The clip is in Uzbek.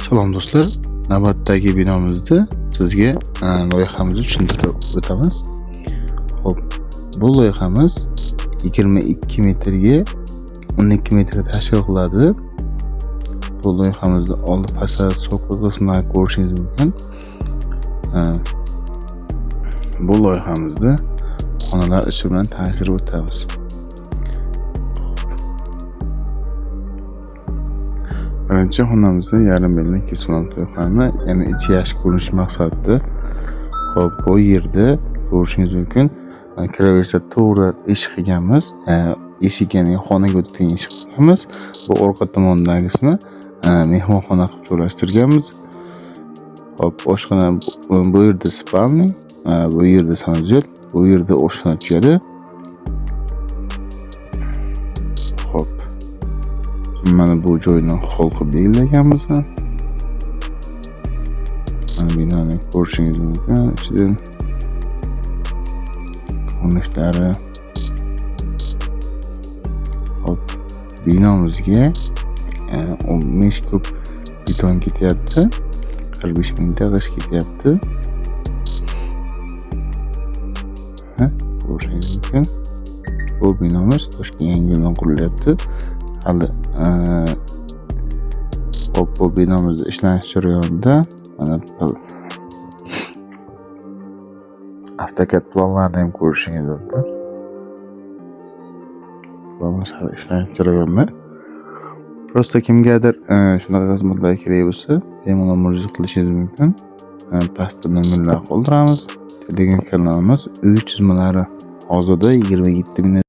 Salom do'stlar. Navbatdagi binomizda sizga loyihamizni tushuntirib o'tamiz. Xo'p, bu loyihamiz 22 metrga 12 metr tashkil qiladi. Bu loyihamizni oldi fasad, so'qi qismlarini ko'rishingiz mumkin. Bu loyihamizda xonalar ichi bilan tanishtirib o'tamiz. Birinchi xonamizda yarim beldan kesib olamiz loyihani, ya'ni ichi yaxshi ko'rinishi maqsadida. Xo'p, bu yerda ko'rishingiz mumkin, kiraverishda to'g'ri eshik qilganmiz. Eshik, ya'ni xonaga o'tadigan eshik qilganmiz. Bu orqa tomondagisini mehmonxona qilib joylashtirganmiz. Xo'p, oshxona bu yerda spalni, bu yerda sanuzel, bu yerda oshxona tushadi. Xo'p, mana bu joyni hol qilib belgilaganmiz. Mana binoni ko'rishingiz mumkin, ichidan ko'rinishlari. Xo'p, binomizga 15 kub beton ketyapti, 45 mingta g'isht ketyapti. Ko'rishingiz mumkin. Bu binomiz Toshkent Yangiyo'ldan qurilyapti. Hali hop, bu binomiz ishlanish jarayonida mana AutoCAD planlarini ham ko'rishingiz mumkin. Planlar hali ishlanish jarayonida. Prosta kimgadir shunaqa xizmatlar kerak bo'lsa, bemalol murojaat qilishingiz mumkin. Pastda nomerlar qoldiramiz. Telegram kanalimiz uy chizmalari hozirda 27 ming